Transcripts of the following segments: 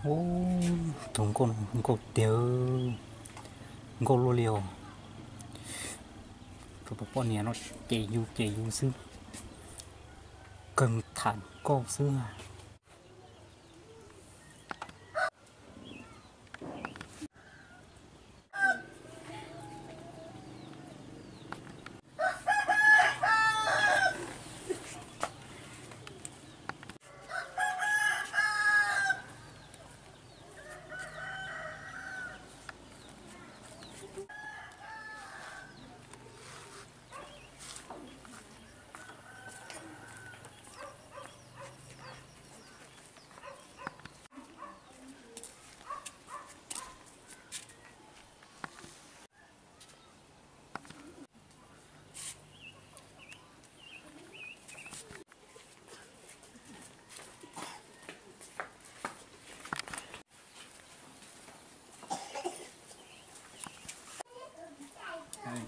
Ub, tus nkauj, nkauj tiag, nkauj luaj li os. Tus poj niam no ces yus ces yus xwb, kawg tham nkauj xwb.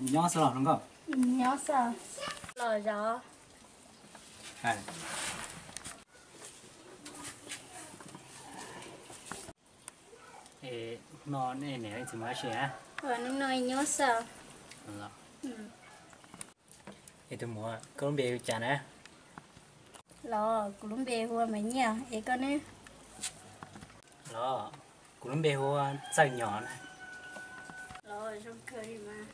Nyob xwb los nkauj. Nyob xwb. Los zov. No nej niam leej txiv mus dab tsi na? Hnub no nyob xwb. Es tus muam, koj lub npe hu cas na? Los kuv lub npe hu ua Maiv Nyiaj, es koj ne? Los kuv lub npe hu ua Txawj Nyom na. Los zoo kawg li mas.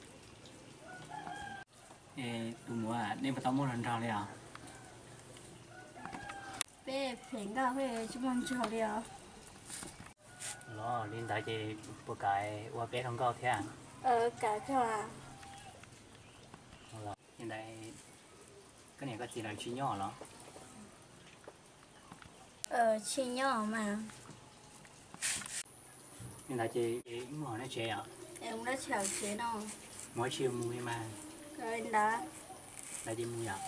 Es tus muam, nej puas tau muaj hluas nraug li os? Peb phem nkauj thiab tsis muaj nraug li os. Los li ntawd ces puas kam ua peb hluas nkauj thiab? Kam kawg. Li ntawd koj niam koj txiv lawv tsis nyob los? Tsis nyob mas. Li ntawd ces mus hauv nej tsev yom? Mus dab tsi hauv tsev no? Mus dab tsi mus li mas. Ntawd. Ntawd ces mus yom?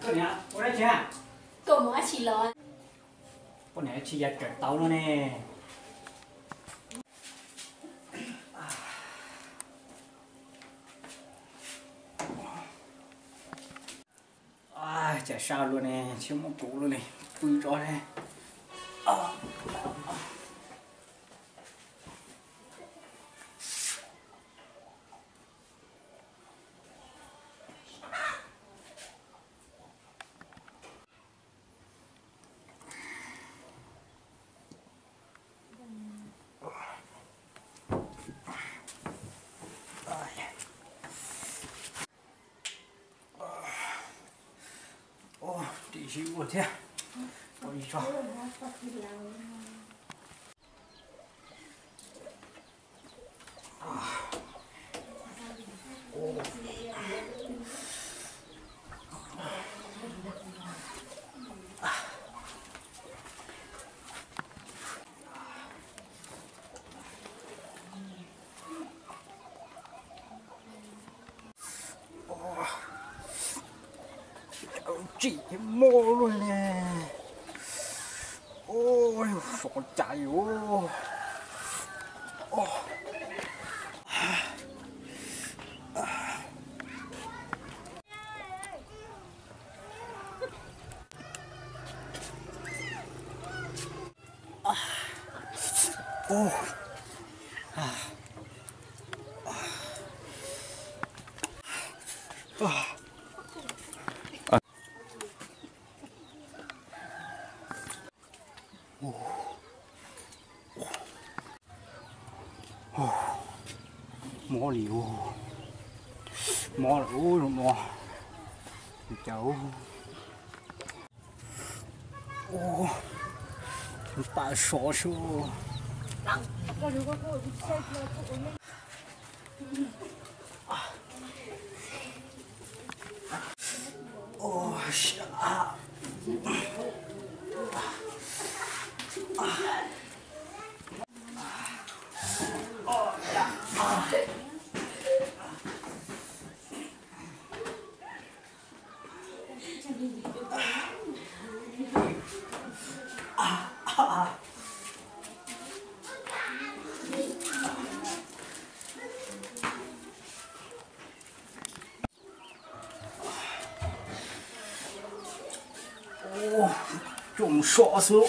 Koj niam ua dab tsi? Koj mus dab tsi los? Poj niam dab tsi ya raws tau no ne. Cas sab luaj ne, tsis muaj kuv luaj li, pw tso ne. Dim zis ua thiab. Tsis muaj luaj ne. Ua, sov cas yuav. Mob li, mob lawm ub, zoo no. Cas ub, pam sov xwb. Coj mus so xwb.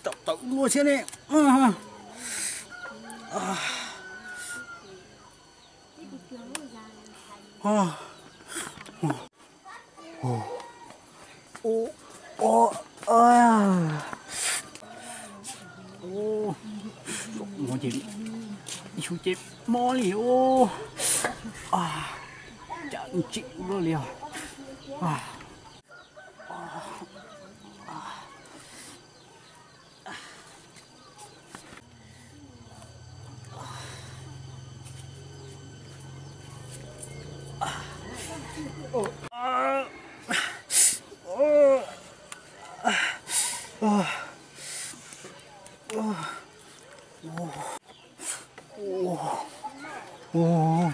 Tawm tawm dua thiab ne. Mus ces, ib xyov ces mob li os. Cas tsim luaj li os.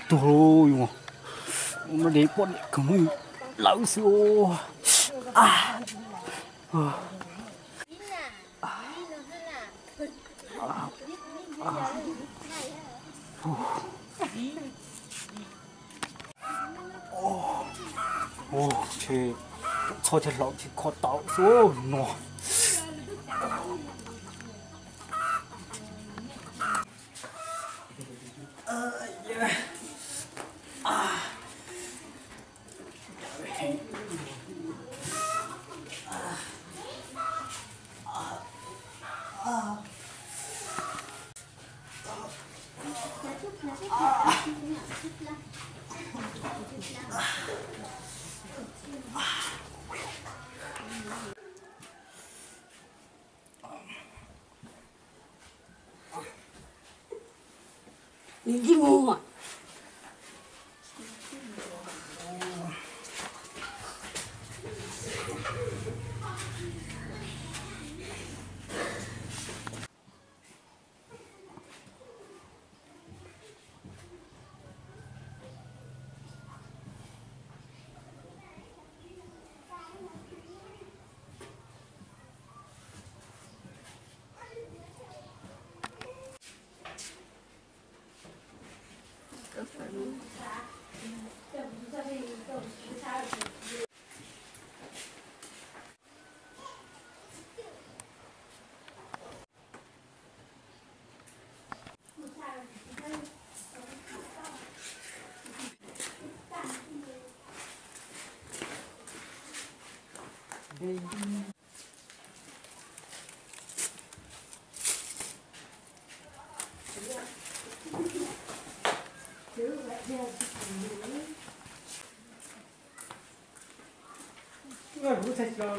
Tuag lauj, yus no de poj niam kawg, lawv xwb. Txhob cov hlaus ces kho tau xwb no. Nws ntsej muag.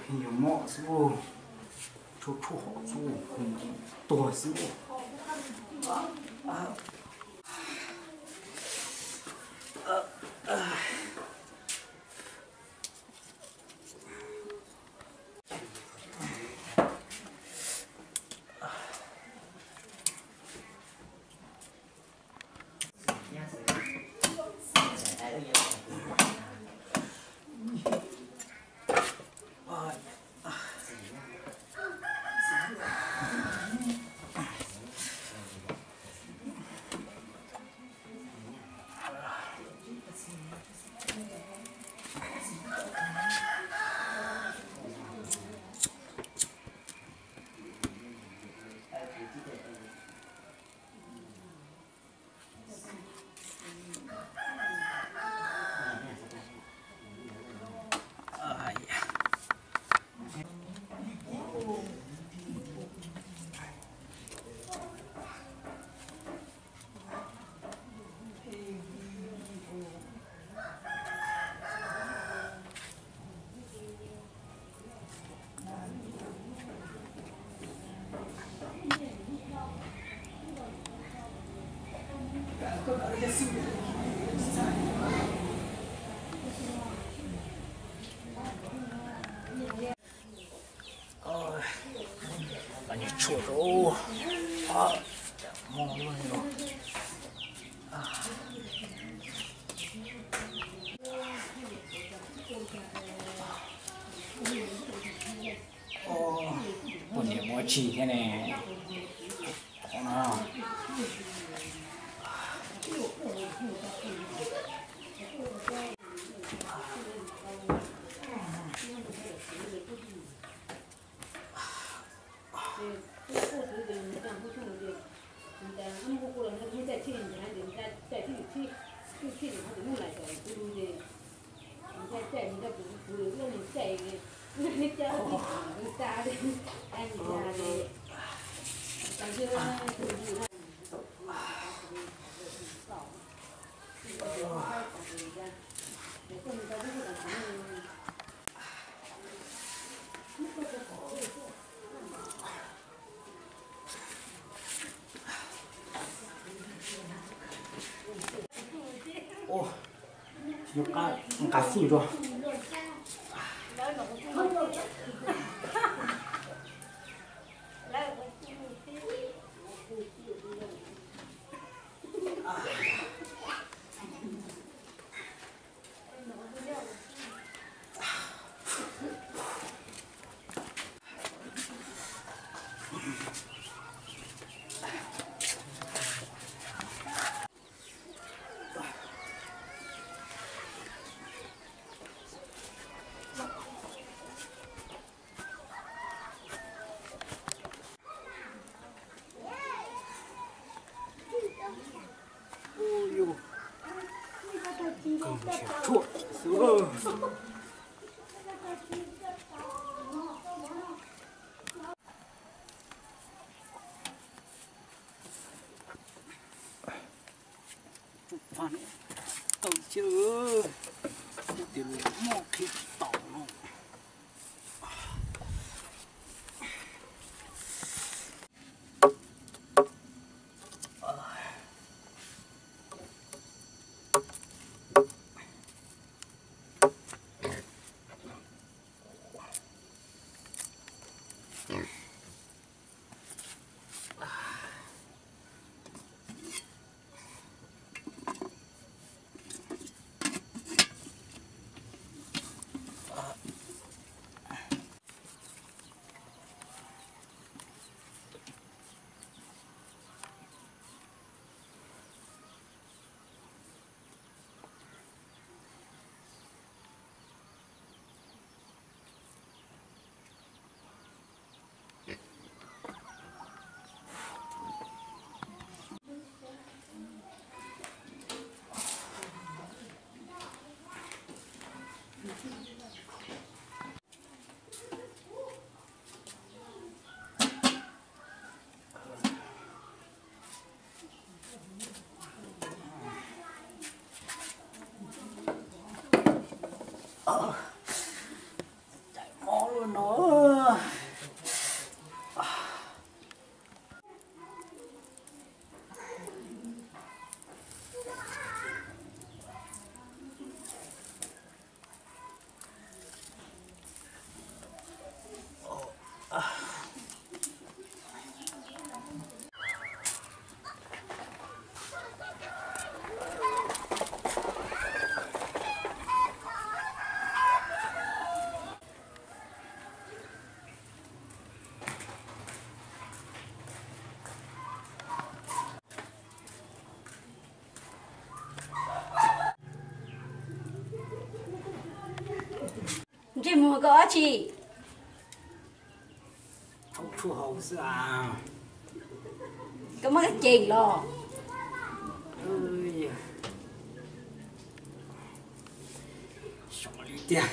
Nyob mom xwb, tshuaj tshuaj hom xwb, tuag xwb. Tshuaj rau, mog loj li no. Poj niam muaj tshis thiab ne. Nqa fwj rau. Tsuj paj no tawm thiab, kuv tias lus moj qhib tsis tau no. Koj ua dab tsi? Haus tshuaj haus xwb a. Koj muaj kab cees los? Sov li tiag.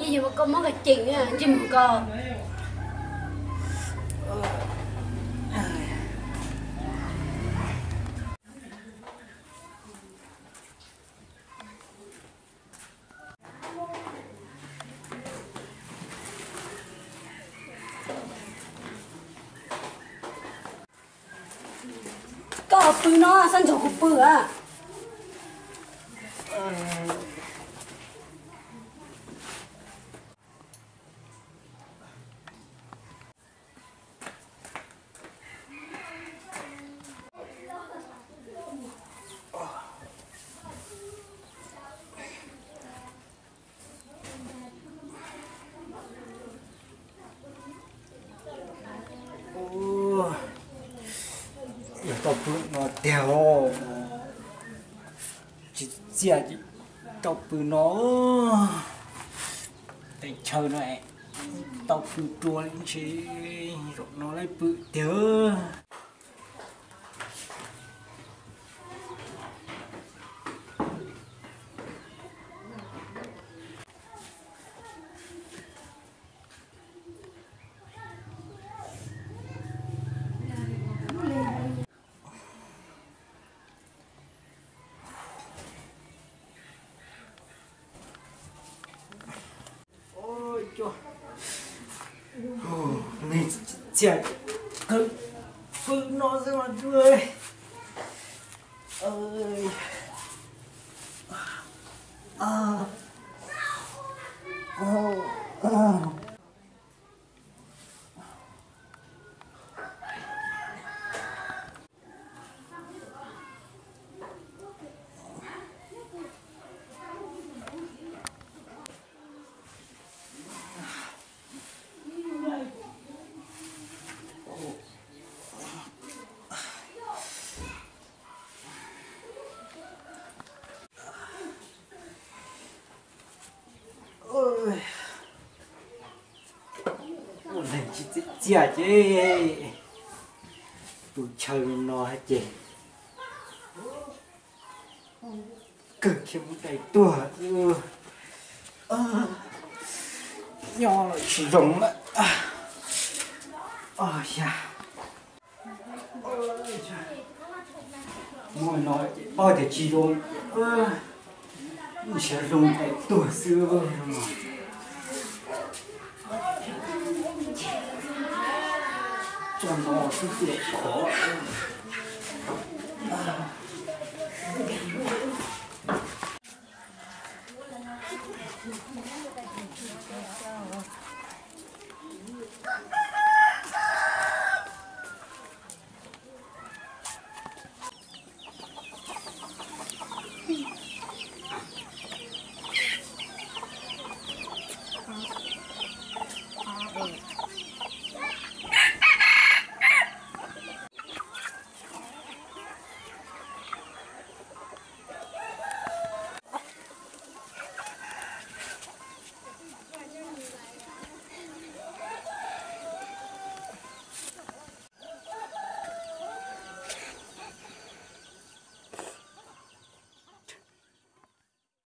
Yeej yog koj muab koj ceem ntsej muag koj. Koj pw no, xab ntxog kuv pw a. Yog tau pw no tiag os. Tsis txiaj ces tau pw no. Teb chaws no tau pw rua li ntshe, zaum no lawv pw tiag. Ua, txiaj kawg, pw no xwb mas. Ua neeg tsis txiaj txiaj ces pw chaw no hais ces kawg kiag mus dai tuag xwb. Nyob los tsis zoo lawm. Os, yog muaj no ces paub tias tsis zoo, ntshe zoo dai tuag xwb. Txoj no xwb tsis khov.